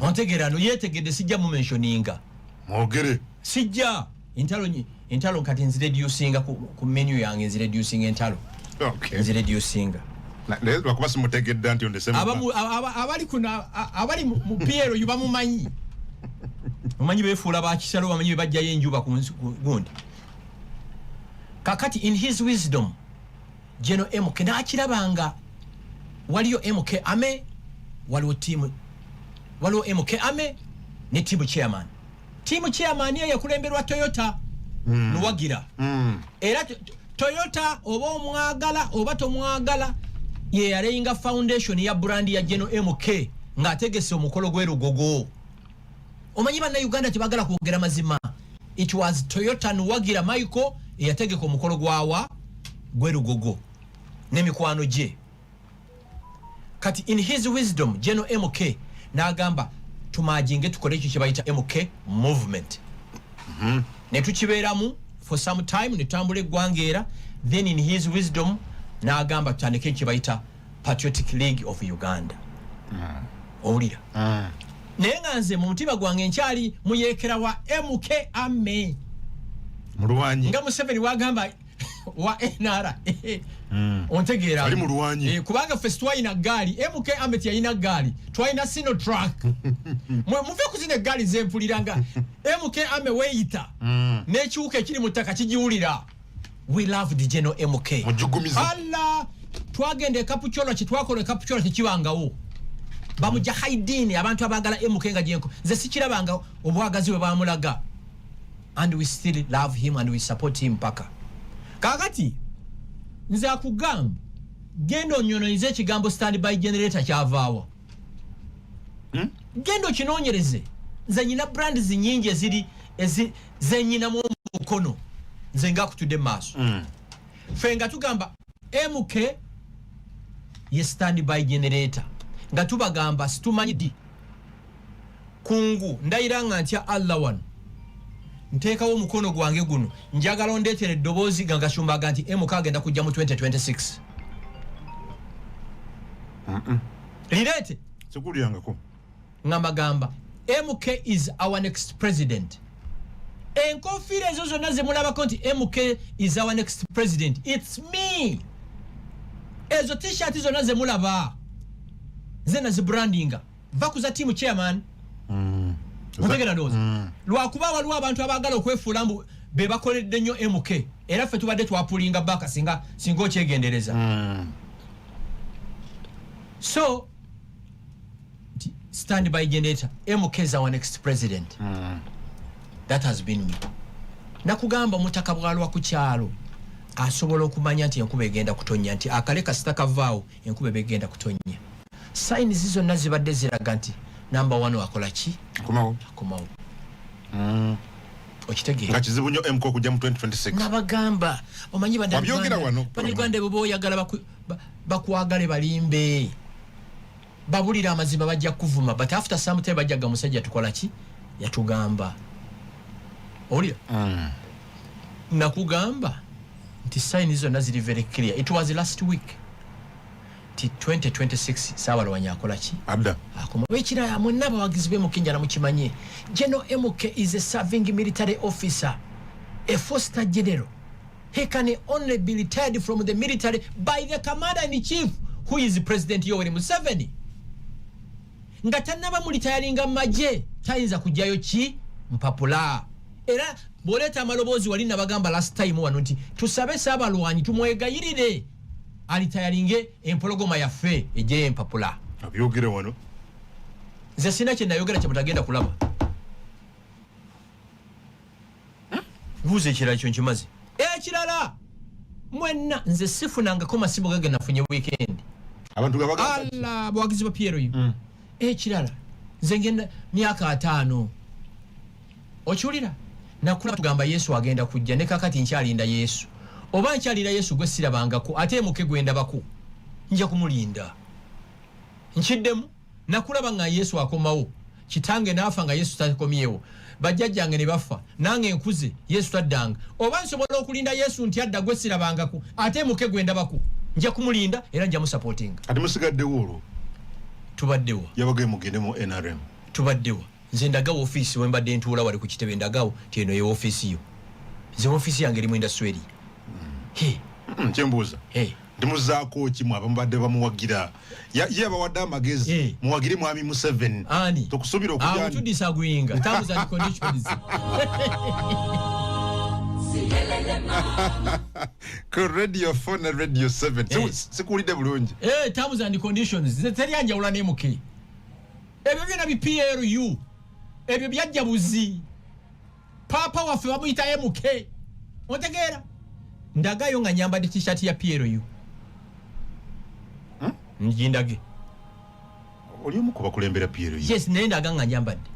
Ontegeera? No yetegedde, sijja mumentioninga. Mwogere. Sijja. Entalo entalo kati nzireducinga ku menu yange, nzireducinga entalo. Nzireducinga. Naye lwakuba simutegedde nti ondesemu. Abali kuno, abali mu PLU bamumanyi, omanyi befuula bakisalo, bamanyi bebajjayo enjuba ku gundi. Kakati in his wisdom, General MK nakirabanga waliyo MK Army, waliwo tiimu, waliwo MK Army ne team chairman. Team chairman ye yakulemberwa Toyota Nuwagira. Era Toyota, oba omwagala oba tomwagala, ye yalayinga foundation ya brand ya General MK ng'ategese omukolo gw'erugogo. Omanyi Bannayuganda tebagala kwogera mazima. It was Toyota Nuwagira Michael eyategeka omukolo gwawa gw'erugogo n'emikwano gye. Kati in his wisdom, General MK n'agamba, "Tumerginge, tukole ekyo kyebayita MK Movement." Ne tukibeeramu for some time, ne tutambula eggwanga era. Then in his wisdom n'agamba, "Tutandike ekyo kyebayita Patriotic League of Uganda." Owulira? Naye nga nze mu mutima gwange nkyali muyeekera wa MK Army. Mulwanyi. Nga Museveni wagamba wa NRA. Ontegeera? Ali mulwanyi. Kubanga ffe twalina gaali, MK Army teyalina gaali, twalina Sino Truck. Muve ku zino eggaali zempulira nga MK Army weeyita n'ekiwuka ekiri mu ttaka kigiwulira. We loved General MK. Mujugumiza. Alla, twagenda ekapukyolwa, kyetwakola ekapukyolwa tekibangawo. Bamujahidini, abantu abagala MK nga gyenko nze sikirabanga obwagazi bwe bamulaga, and we still love him and we support him paka kakati. Nze akugamba, genda onyononyeze ekigambo stand by generator kyavaawa. Genda okinoonyereze. Nze nyina brands nyingi eziri zenyinamu omukono. Nze ngaakutudde mu maaso, ffe nga tugamba MK ye stand by generator, nga tubagamba situmanyi ddi kungu. Ndayira nga ntya Allah wano, nteekawo omukono gwange guno, njagala ondeetera eddoboozi nga Gashumbaga nti MK agenda kujja mu 2026. Lireete. Sikulyangako. Nga mbagamba MK is our next president. Enkofiira ezo zonna zemulabako nti MK is our next president, it's me. Ezo T-shirt zonna zemulaba nze nazibrandinga. Va kuza team chairman. Otegera ndowooza lwakuba waliwo abantu abaagala okwefuula mbu be bakoledde nnyo MK, era ffe tubadde twapullinga back singa okyegendereza. So nti stand by generator, MK is our next president. That has been me. Nakugamba, omutaka bwalwa ku kyalo asobola okumanya nti enkuba egenda kutonya, nti akale kasita kavaawo enkuba eba egenda kutonya. Signs zonna zibadde ziraga nti number one akola ki? Komawo. Akomawo. Okitegeera? Nga kizibu nnyo MK okujja mu 2026. Nabagamba, omanyi Wabyogera wano. Bannayuganda bwe boyagala bakwagale, balimbe, babulire amazima, bajja kuvuma, but after some time bajjaga, musajja tukola ki, yatugamba. Owulira? Nakugamba nti signs zonna ziri very clear. It was last week nti Nti 2026 Saabalwanyi akola ki? Adda. Akoma. Ekirala, mwenna abawagizi b'MK njala mukimanye, General MK is a serving military officer, a four-star general. He can only be retired from the military by the commander in chief, who is President Yoweri Museveni. Nga tannaba mulitayalinga magye, tayinza kujjayo ki mpapula. Era bw'oleeta amaloboozi wali, nabagamba last time wano nti tusabe Saabalwanyi, tumwegayirire alitayalinge empologoma yaffe ejjeyo empapula. Abyogere wano. Nze sina kye nayogera kyemutagenda kulaba. Buuza ekirala, kyo nkimaze. Ekirala, mwenna nze sifunangako masimu gage nafunye weekend. Abantu nga bagamba ki? Ala abawagizi ba PLU. Ekirala, nze ngenda myaka 50, okiwulira, nakula tugamba Yesu agenda kujja, ne kakati nkyalinda Yesu. Oba nkyalinda Yesu gwe sirabangako, ate emuke gwendabako nja kumulinda. Nkiddemu, nakulaba nga Yesu akomawo. Kitange naafa nga Yesu takomyewo, bajjajjange ne bafa, nange nkuze Yesu taddanga. Oba nsobola okulinda Yesu nti adda gwe sirabangako, ate emuke gwendabako nja kumulinda era nja musupportinga. Kati musigaddewo olwo? Tubaddewa. Yabagaye mugende mu NRM. Tubaddewa. Nze ndagawo ofiisi wembadde ntuula wali ku kitebe, ndagawo ti eno ye ofiisi yo. Nze ofiisi yange eri mu industry eri. He. Kyembuuza, He. ntimuzaako ki mwe abamubadde bamuwagira? Ye abawadde amagezi, muwagire mwami Museveni. Ani? Tokusuubira Awo okujja tudisagreeinga terms and conditions. Ku Radio 4 ne Radio 7. Sikuwulidde bulungi. Terms and conditions. Nze teri anjawula ne MK. Ebyo byonna bi PLU, ebyo byajja buzi. Paapa waffe bamuyita MK, ontegeera? Ndagayo nga nyambadde T-shirt ya PLU. Ngindage. Oli omu ku bakulembera PLU. Yes, naye ndaga nga njambadde.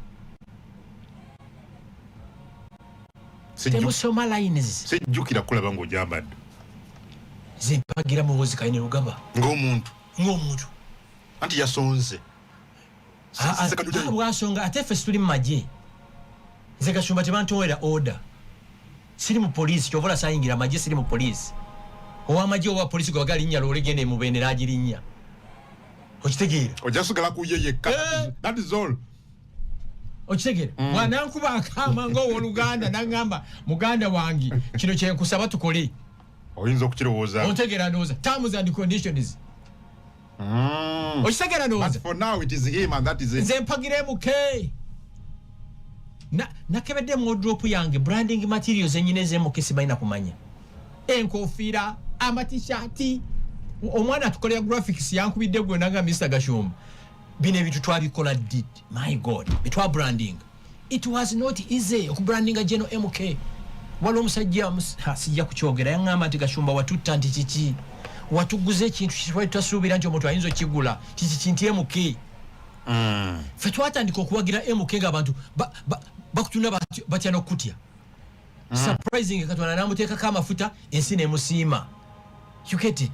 Temusoma lines. Sijjukira kulaba ng'ogyambadde. Zempagira Muhoozi Kainerugaba. Ng'omuntu. Ng'omuntu. Anti yasonze. Sekajuja- Bwasonga, ate ffe situli mu magye. Nze Gashumba tebantowera order, siri mu poliisi. Kyova sayingira magye, siri mu poliisi. Owamagye owa poliisi gwe baga linnya loole genda emubendera agirinnya, okitegeera? Ojja sigala ku ye yekka. That is all. Okitegeera? Bwanankuba akaama ngaowoluganda naŋŋamba, "Muganda wange, kino kyenkusaba tukole." Oyinza okukirowooza. Ontegeera? Ndowooza terms and conditions. Okitegeera? But Ndowooza for now it is him and that is it. Nze mpagira MK. Nakebedde mu wardrobe yange, branding materials enyina ez'MK sibalina kumanya, enkofiira, amatishaati. Omwana atukolera graphics yankubidde gwe nanga, "Mr Gashumba, bino ebintu twabikola did my God bitwa branding." It was not easy okubrandinga Geno MK. Waliwo omusajja sijja kukyogera, yaŋŋamba nti, "Gashumba, watutta nti kiki, watuguza ekintu kitwali tutasuubira nti omuntu ayinza okigula kiki nti MK." Ffe twatandika okuwagira MK nga abantu bakutunda batya n'okutya. Surprising, Katonda namuteekako amafuta, ensi nemusiima. You get it?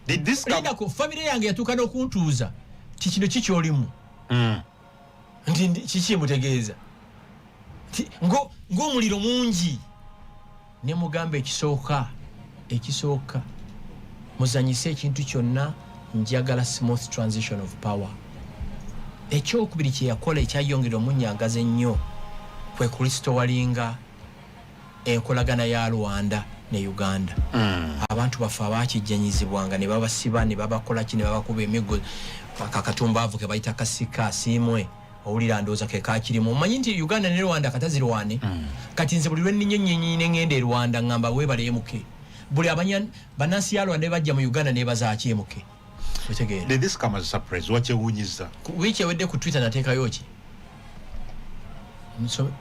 Did this come Lindako, famire yange yatuuka n'okuntuuza ti kino kikyolimu. Nti kiki mutegeeza nti ng'omuliro mungi. Ne mugamba, ekisooka muzanyise ekintu kyonna, njagala smooth transition of power. Ekyokubiri kyeyakola ekyayongera omunyangaza ennyo kwe kurestoringa enkolagana ya Rwanda ne Uganda. Abantu baffe abakijjanyizibwanga ne babasiba ne babakola ki ne babakuba emiggo, akakatumbavu ke bayita kasika asiimwe, owulira ndowooza ke kakirimu. Omanyi nti Uganda ne Rwanda katazirwane. Kati nze buli lwenninnya ennyonyi ne ŋŋenda e Rwanda, ŋŋamba weebale MK. Buli abanya bannansi ya Rwanda bajja mu Uganda nebazaaki MK, otegeera? Did this come as a surprise? Wakyewuunyiza? Wiiki ewedde ku Twitter nateekayo ki?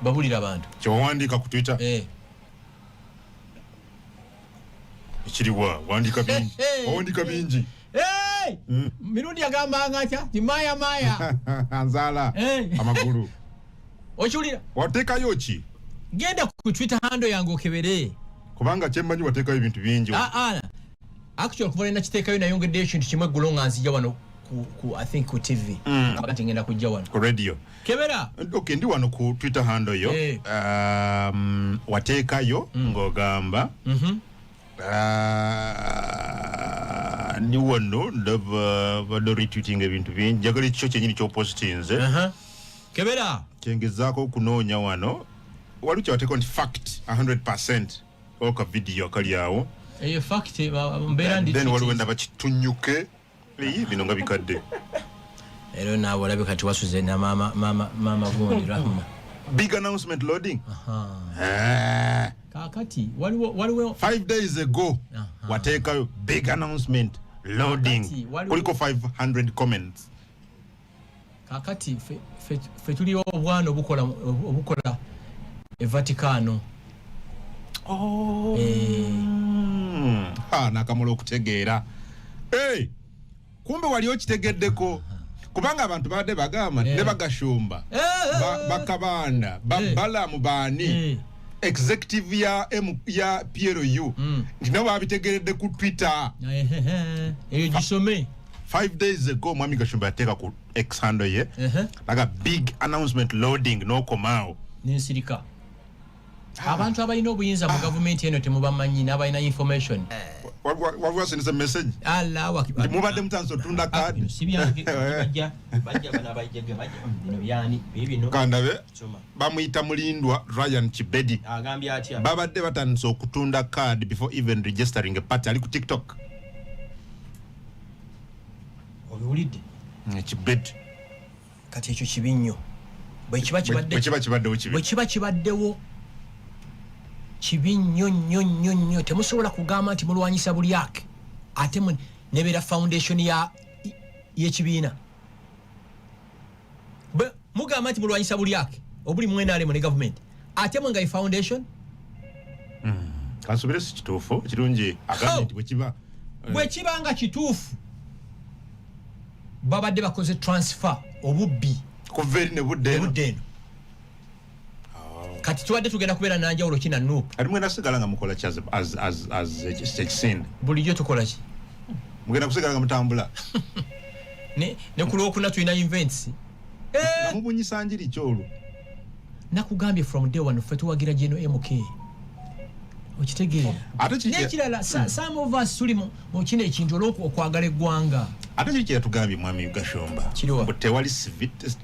Babulira abantu. Kyewawandiika ku Twitter? Eh. Ekiriwa? Wandiika bingi. Wawandiika bingi. Hey! Mirundi yagambanga atya ti maya maya? Nzaala. Amagulu. Okiwulira? Wateekayo ki? Genda ku Twitter handle yange okebere. Kubanga kyemmanyi wateekayo ebintu bingi. Ah, ah. Actually, okuva lwe nakiteekayo nayongeddeyo ekintu kimu eggulo nga nzija wano ku I think ku TV. Nti ngenda kujja wano. Ku radio. Kebera. Okay, ndi wano ku Twitter handle yo. Wateekayo ng'ogamba. Ndi wano ndaba badde retweeting ebintu bingi. Njagala ekikyo kyenyini kyopositinze. Kebera. Kyengezaako okunoonya wano, waliwo kyebateeko nti fact 100, oka video akali awo. Eyo fact mbeera ndi Then waliwo endaba kitunyuke. Eyi, bino nga bikadde. Era naawe olabe kati wasuze na mama, mama, mama gundi Rahma. Big announcement loading. Ah. Kakati waliwo 5 days ago wateekayo "big announcement loading". Kakati, Kuliko 500 comments. Kakati fe tuli obwana obukola e Vaticano. Oh. Eh. Ha, nakamala okutegeera. Hey, kumbe wali okitegeddeko, kubanga abantu babadde bagamba nti ne bagashumba, bakabanda, babalamu, baani, executive ya M, ya PLU, nti nabo babitegeredde ku Twitter. Eyo gisome. 5 days ago mwami Gashumba yateeka ku X handle ye laga "big announcement loading", n'okomaawo. Nensirika. Abantu abalina obuyinza mu gavumenti eno temubamanyi, n'abalina information. Waliwo asindise message Ala. Nti mubadde mutandise otunda kaadi. Bino si byange. Bajja bano abayijega bajja. Bino byani bibino? Kandabe. Soma. Bamuyita Mulindwa Ryan Kibedi. Agambye atya? Babadde batandise okutunda card before even registering a party. Ali ku TikTok. Obiwulidde? Kibedi. Kati ekyo kibi nnyo bwe kiba kibadde. Bwe kiba kibaddewo, kibi. Bwe kiba kibaddewo, kibi nnyo nnyo nnyo nnyo. Temusobola kugamba nti mulwanyisa bulyake ate nebeera foundation ya y'ekibiina. Mugamba nti mulwanyisa bulyake obuli mu NRM ne gavumenti, ate mwe nga ye foundation. Kansubire si kituufu. Kirungi agambye nti bwe kiba Bwe kiba nga kituufu, babadde bakoze transfer, obubbi. Kuva eri ne budde eno. Ebudde eno. Kati tubadde tugenda kubeera nanjawulo ki na NUP? Ati mugenda kusigala nga mukola ki as ekisinde? Bulijjo tukola ki? Mugenda kusigala nga mutambula? Ne ku Lwokuna tulina events. Nga mubunyisa njiri ki olwo? Nakugambye, from day one ffe tuwagira General MK, okitegeera? Ate Nekirala, some of us tuli mu kino ekintu olwokwagala eggwanga. Ate kiri kyeyatugambye mwami Gashumba? Kiriwa? Mbu tewali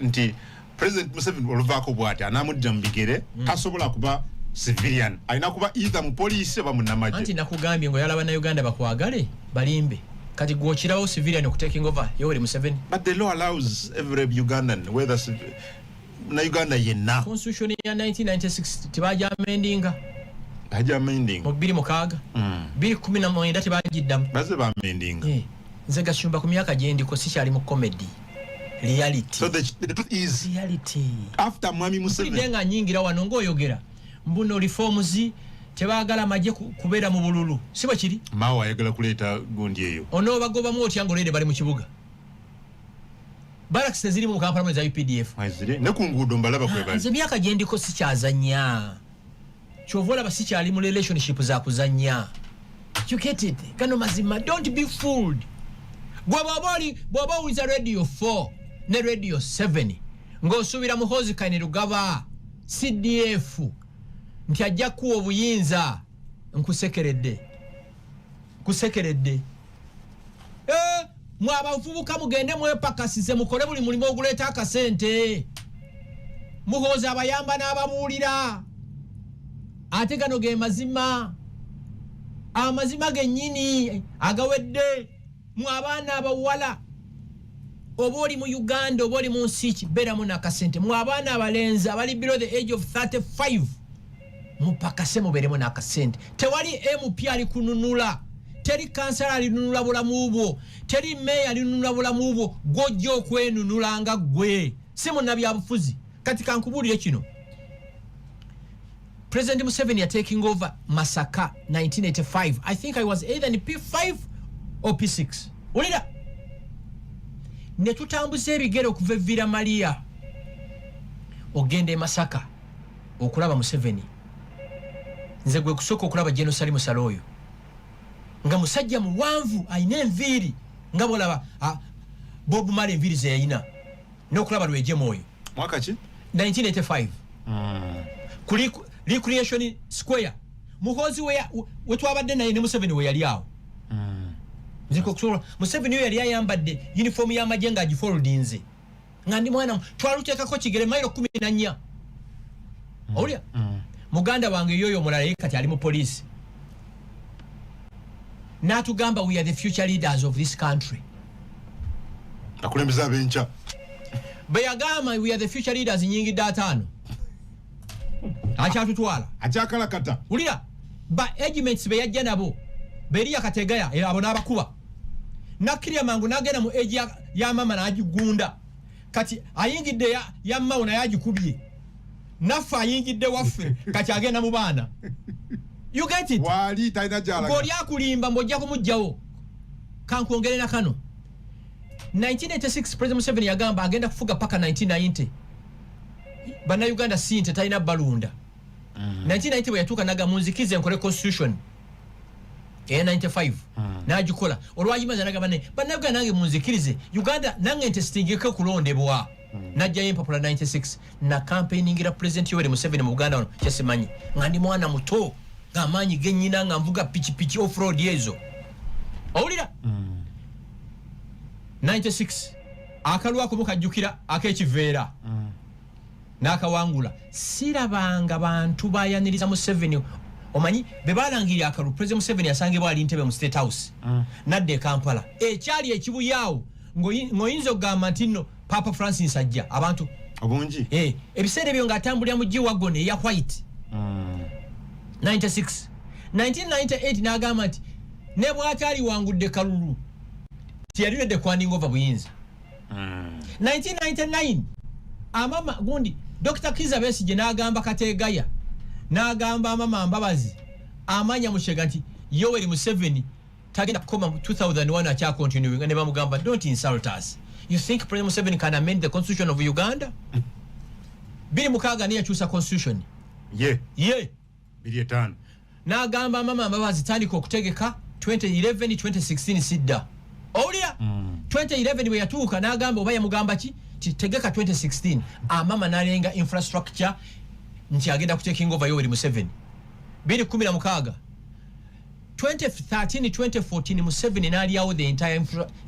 nti President Museveni oluvaako bwati anamuddira mu bigere, tasobola kuba civilian, alina kuba either mu poliisi oba Anti munamagye. nakugambye nga oyala bannayuganda bakwagale balimbe. Kati gwe okirawo civilian okutaking over Yoweri Museveni? But the law allows every Ugandan, whether na Uganda yenna. Constitution ya 1996 tebajamendinga. Aja amending. Mu 2006, 2019 tebagiddamu. Baze bamendinga. Eh, nze Gashumba ku myaka gyendiko sikyali mu comedy, reality. So the truth is, Reality. after mwami Mpulidde Museveni nga nyingira wano ng'oyogera mbuno reforms, tebaagala magye kubeera mu bululu, si bwe kiri? Mao ayagala kuleeta gundi eyo. Onoobagobamu otya ng'olwedde bali mu kibuga? Barracks teziri mu Kampala mu za UPDF. Mwezire ne ku nguudo mbalaba kwe bali. Nze emyaka gyendiko sikyazanya. Kyova olaba sikyali mu relationship za kuzanya. You get it? Gano mazima, don't be fooled. Gwe bw'oba oli, bw'oba owuliza Radio 4 ne Radio 7 ng'osuubira Muhoozi Kainerugaba CDF nti ajja kuwa obuyinza, nkusekeredde, nkusekeredde. Eh, mwe abavubuka mugende mwepakasize, mukole buli mulimu oguleeta akasente. Muhoozi abayamba n'ababuulira, ate gano ge mazima, amazima gennyini agawedde. Mu abaana abawala, oba oli mu Uganda oba oli mu nsi ki, beeramu n'akasente. Mu abaana abalenzi abali below the age of 35, mupakase, mubeeremu n'akasente. Tewali MP ali kununula, teri kansala alinunula bulamu bwo, teri meeya alinunula bulamu bwo. Gwojja okwenunula nga ggwe, si munnabyabufuzi. Kati kankubuulire kino: President Museveni taking over Masaka 1985, I think I was either in P5 or P6. Wulira, ne tutambuza ebigere okuva e Villa Maria ogenda e Masaka okulaba Museveni. Nze gwe kusooka okulaba General Salim Saleh oyo, nga musajja muwanvu, alina enviiri nga bwolaba Bob Marley enviiri ze yalina, n'okulaba Lwejema oyo. Mwaka ki? 1985, ku Recreation Square. Muhoozi we twabadde naye ne Museveni we yali awo. Nzika okusobola Museveni oyo yali ayambadde uniform y'amagye ng'agifoldinze, nga ndi mwana, twaluteekako kigere mayiro 14. Owulira? Muganda wange yoyo omulala ye kati ali mu poliisi, n'atugamba, "We are the future leaders of this country." Akulembeza abenkya. Bwe yagamba, "We are the future leaders," nyingidde 50, akyatutwala. Akyakalakata. Wulira, ba age mates be yajja nabo beriya Kategaya, abo n'abakuba, nakkirya mangu n'agenda mu age ya mama n'agigunda. Kati ayingidde ya Mao, naye agikubye. Naffe ayingidde waffe, kati agenda mu baana. You get it? Waali talina gyalaga. Ng'oli akulimba mbw'ojja kumugjawo. Kankwongere na kano: 1986 President Museveni yagamba agenda kufuga paka 1990. Bannayuganda sinte talina balunda. 1990 bwe yatuuka naga, "Munzikize nkole constitution eya 95." N'agikola. Olwagimaze naga, "Banne bannayuganda, nange munzikirize Uganda nange ntesitingeko okulondebwa." Najjayo empapula 96 na campaigningira President Yoweri Museveni mu Buganda wano. Kyesimanyi nga ndi mwana muto, ng'amaanyi gennyina, nga nvuga pikipiki offroad ezo. Owulira? 96 akalwako mukajjukira ak'ekiveera n'akawangula. Sirabanga bantu bayaniriza Museveni. Omanyi be balangirira akalulu, President Museveni yasangibwa ali Ntebe mu State House. Nadda e Kampala, ekyali ekibuyaawo, ng'oyinza okugamba nti nno Papa Francis ajja. Abantu obungi. Ebiseera ebyo ng'atambulira mu G-Wagon eya white. 96, 1998 n'agamba nti ne bw'ataali wangudde kalulu, tiyaliredde kuhandinga over buyinza. 1999 amama gundi Dr Kiza Besige n'agamba Kategaya, n'agamba Amama Mbabazi, amanya Mushega, nti Yoweri Museveni tagenda kukoma mu 2001, akyacontinuinga. Ne bamugamba, "Don't insult us. You think President Museveni can amend the constitution of Uganda?" 26 niye yakyusa constitution. Ye? Ye. 25. N'agamba Mama Mbabazi, "Tandika okutegeka 2011, 2016 sidda." Owulira? 2011 bwe yatuuka n'agamba, oba yamugamba ki, ti tegeka 2016. Amama n'alenga infrastructure nti agenda kutaking over Yoweri Museveni 2016. 2013, 2014 Museveni n'alyawo the entire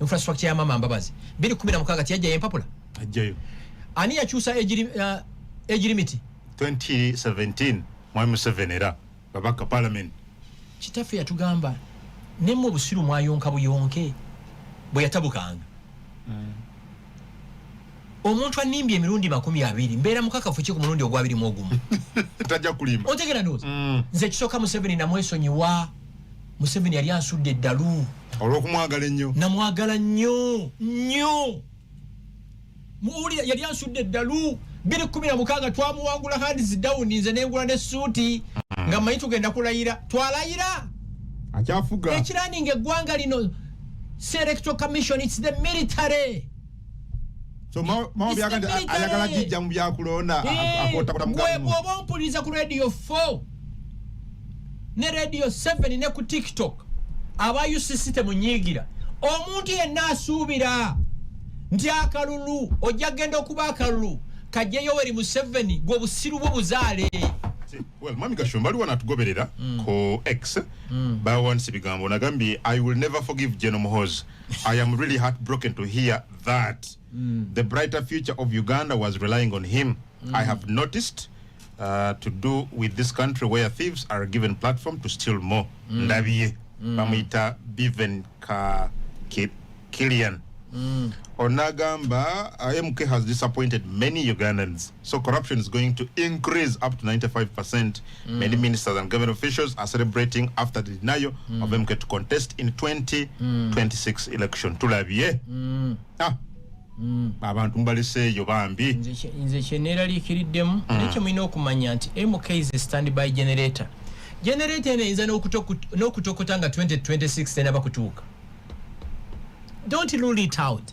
infrastructure ya Mama Mbabazi. 2016 tiyajjayo empapula? Ajjayo. Ani yakyusa age limit? 2017 Mwami Museveni, era babaka parliament. Kitaffe yatugamba, nemmwe obusiru mwayonka buyonke. Bwe yatabukanga omuntu animbye emirundi 20, mbeera mukakafu ki ku mulundi ogwabiri mu ogumu? Tajja kulimba. Ontegera? Ndowooza nze ekisooka Museveni namwesonyiwa. Museveni yali ansudde eddalu. Olw'okumwagala ennyo. Namwagala nnyo nnyo. Muwulira, yali ansudde eddalu. 2016 twamuwangula hands down. Nze nengula ne suuti nga mmanyi tugenda kulayira. Twalayira. Akyafuga. Ekirunninga eggwanga lino si Electoral Commission, it's the military. So Mao It's the byaga nti military. ayagala gijja mu byakulonda, akotakota. Gwe bw'oba ompuliriza ku Radio 4 ne Radio 7 ne ku TikTok, aba UCC temunyiigira. Omuntu yenna asuubira nti akalulu ojja kgenda okuba akalulu kajje Yoweri Museveni, gwe obusiru bwo buzaale. Well, Mwami Gashumba, aliwo natugoberera ku X, bawandiise bigambo nagambye, "I will never forgive General Muhoozi. I am really heartbroken to hear that the brighter future of Uganda was relying on him. I have noticed to do with this country where thieves are given platform to steal more." Ndabye bamuyita Biven ka Kilian. Onagamba, "MK has disappointed many Ugandans. So corruption is going to increase up to 95%. Many ministers and government officials are celebrating after the denial of MK to contest in 2026 election." Tulabye. Ah. Abantu mbaleseeyo bambi. Nze kyeneeraliikiriddemu, naye kyemulina okumanya nti MK is a standby generator. Generator eno eyinza n'okutokota nga 2026 tenaba kutuuka. Don't rule it out.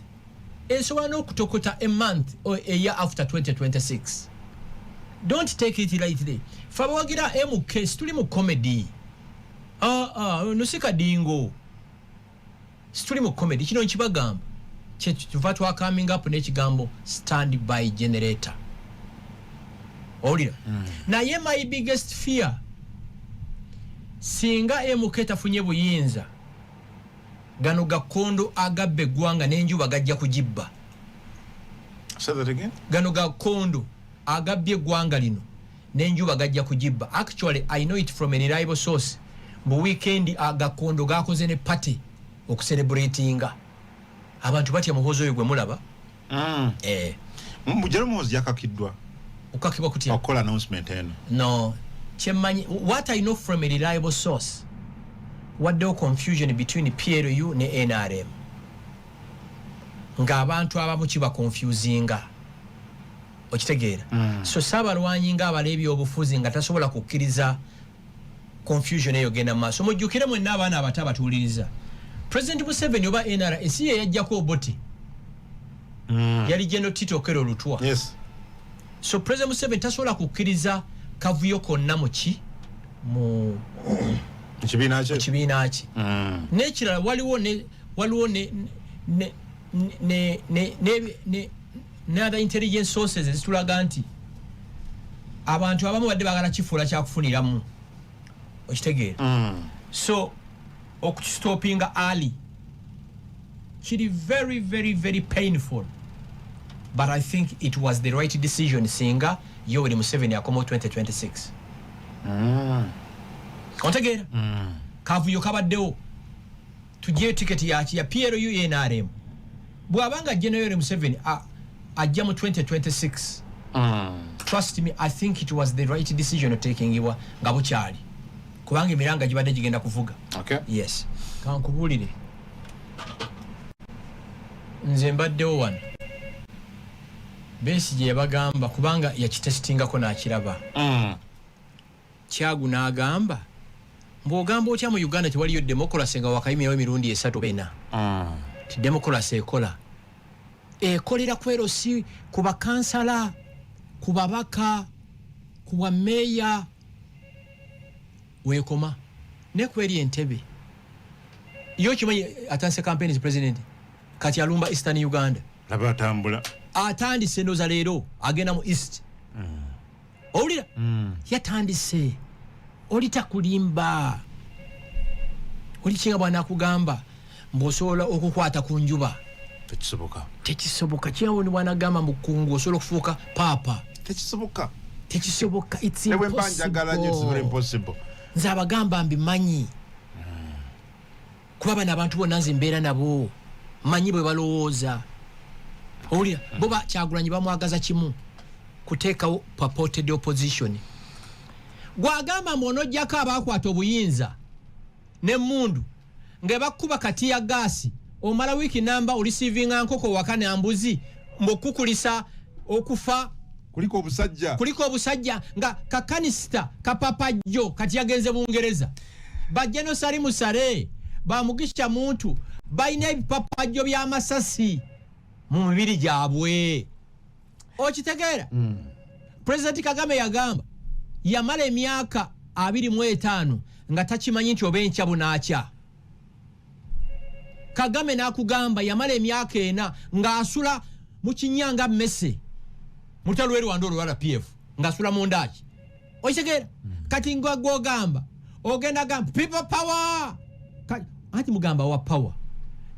Esobola n'okutokota a month or a year after 2026. Don't take it lightly. Fe abawagira MK situli mu comedy. Ah, ah, no si kadingo, situli mu comedy. Kino nkibagamba kyetuva twacoming up n'ekigambo stand by generator. Owulira? Naye my biggest fear, singa MK tafunye buyinza. Gano gakondo agabba eggwanga n'enjuba gajja kugibba. Say that again. Gano gakondo agabbye eggwanga lino n'enjuba gajja kugibba. Actually, I know it from a reliable source, mbu weekend agakondo gakoze ne party okucelebratinga. Abantu batya Muhoozi oyo gwe mulaba. Eh. Mujero Muhoozi yakakiddwa. Okukakibwa kutya? Okukola announcement eno. No, kyemmanyi, what I know from a reliable source, waddewo confusion between PLU ne NRM, ng'abantu abamu kiba confusinga, okitegeera? So saabalwanyi ng'abala ebyobufuzi nga tasobola kukkiriza confusion eyo genda mu maaso. Mujjukire mwenna abaana abato abatuwuliriza, President Museveni oba NRA si ye yajjako Obote. Yali General Tito Okello Lutwa. So President Museveni tasobola kukkiriza kavuyo konna muki mu Ekibiina kye. Kibiina kye. N'ekirala, waliwo ne other intelligence sources ezitulaga nti abantu abamu badde baagala kifuula kyakufuniramu, okitegeera? So okukistopinga early kiri very, very, very painful, but I think it was the right decision singa Yoweri Museveni akomawo 2026. Ontegeera? Kavuyo kabaddewo, tugyeyo tiketi yaki ya PLU NRM. Bw'abanga General Yoweri Museveni ajja mu 2026, trust me, I think it was the right decision otakingibwa nga bukyali, kubanga emiranga gibadde gigenda kuvuga. Yes, kankubuulire, nze mbaddewo wano Besigye yabagamba, kubanga yakitesitingako n'akiraba. Kyagu n'agamba, mbw'ogamba otya mu Uganda tewaliyo democracy nga wakayimirawo emirundi esatu oba ena? Ti democracy ekola, ekolera ku LC, ku bakansala, ku babaka, ku bwameeya, weekoma ne kweri entebe yo. Kimanyi atandise campaigns president, kati alumba Eastern Uganda. Laba atambula. Atandise, ndooza leero agenda mu East. Owulira? Yatandise. Oli takulimba, oli kinga bwanakugamba mbw'osobola okukwata ku njuba. Tekisoboka. Tekisoboka. Kinga bwanagamba mukungu osobola okufuuka paapa. Tekisoboka. Tekisoboka. It's Ne bwe mba njagala nnyo, it's very impossible. impossible. Nze abagamba mbimanyi, kuba bano abantu bonna nze mbeera nabo, manyi bwe balowooza. Owulira? Bo Kyagulanyi bamwagaza kimu, kuteekawo purported opposition. Gwagamba mbu onojjako abakwata obuyinza n'emmundu nga bakkuba kati ya gaasi, omala wiiki namba oreceivinga nkoko waka nambuzi, mbw'okukulisa okufa. Kuliko obusajja. Kuliko obusajja nga kakanisita kapapajjo kati yagenze Bungereza. Bajjeno sali musale bamugisha muntu balina ebipapajjo by'amasasi mu mibiri gyabwe, okitegeera? Pulezidenti Kagame yagamba yamala emyaka 25 nga takimanyi nti oba enkya bunaakya. Kagame n'akugamba yamala emyaka 4 ng'asula mu kinyanga mmese mutalo lwe Rwanda olwa RPF, ng'asula mu ndaaki, okitegeera? Kati nga gwogamba ogenda gamba people power. Anti mugamba wa power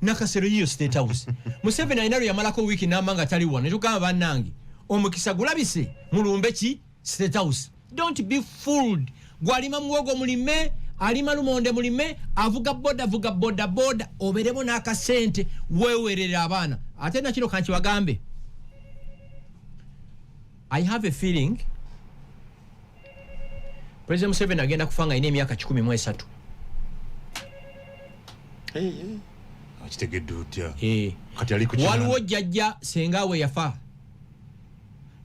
Nakasero yiyo State House. Museveni alina lwe yamalako wiiki namba nga tali wano, netugamba bannange omukisa gulabise, mulumbe ki State House. Don't be fooled. Gwalima muwogo mulime, alima lumonde mulime, avuga boda vuga boda boda, oberemu n'akasente weewerera abaana. Ate nakino kankibagambe, I have a feeling President Museveni agenda kufa nga alina emyaka 103. Okitegedde otya? Eh. Kati ali ku 8. Waliwo jjajja senga we yafa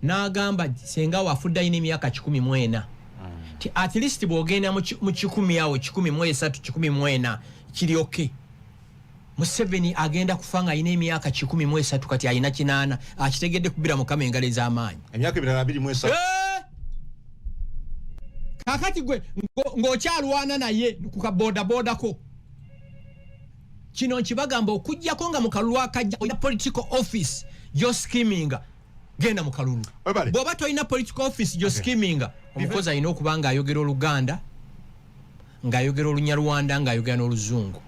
n'agamba senga we afudde alina emyaka 104, ti at least bw'ogenda mu 100 awo, 103, 104 kiri okay. Museveni agenda kufa nga alina emyaka 103, kati alina 80. Akitegedde kubira Mukama engalo ez'amaanyi. Emyaka emirala 23. Eh! Kakati gwe ng'okyalwana naye ku kaboodabodako. Kino nkibagamba, okugjako nga mu kalulu akajja olina political office gy'oscheminga, genda mu kalulu. Webale. Bw'oba tolina political office gy'oscheminga, omukozi alina okuba ng'ayogera Oluganda, ng'ayogera Olunyarwanda, ng'ayogera n'Oluzungu.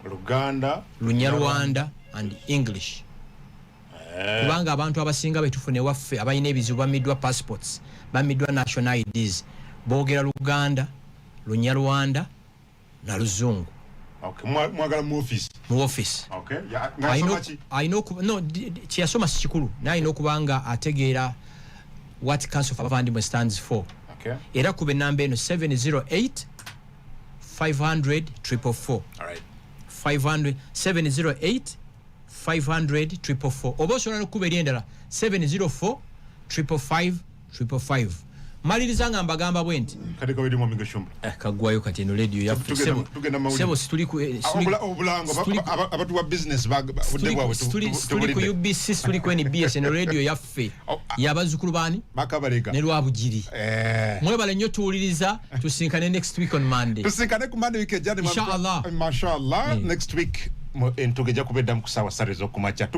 Luganda, Lunyarwanda and English. Kubanga abantu abasinga betufuna ewaffe abalina ebizibu, bamiddwa passports, bamiddwa national IDs, boogera Luganda, Lunyarwanda na Luzungu. Okay. Mwagala mu office? Mu office. Okay. Ya, ng'asoma ki? Alina okuba, no, kyeyasoma si kikulu, naye alina okuba nga ategeera what Council of Abavandimwe stands for. Era kuba enamba eno, 708 500 444. All right. 500 708 500 444, oba osobola nokukuba eri endala, 704 555 555. Maliriza nga mbagamba bwe nti Kati kawedi, Mwami Gashumba. Kaggwayo kati eno lediyo yaffe. Tugenda mawulire. Sebo, situli ku Obulango abatuwa business budde bwabwe situli ku tubulidde. UBC, situli ku NBS. Eno radio yaffe. Oh, ah. Yabazzukulu baani? Bakabaleka. Ne Lwabugiri. Mwebale nnyo tuwuliriza, tusinkane next week on Monday. Tusinkane ku Monday week ejja. Inshallah. Mashallah. Next week entuga ejja kuba eddamu ku ssaawa 3 ez'okumakya.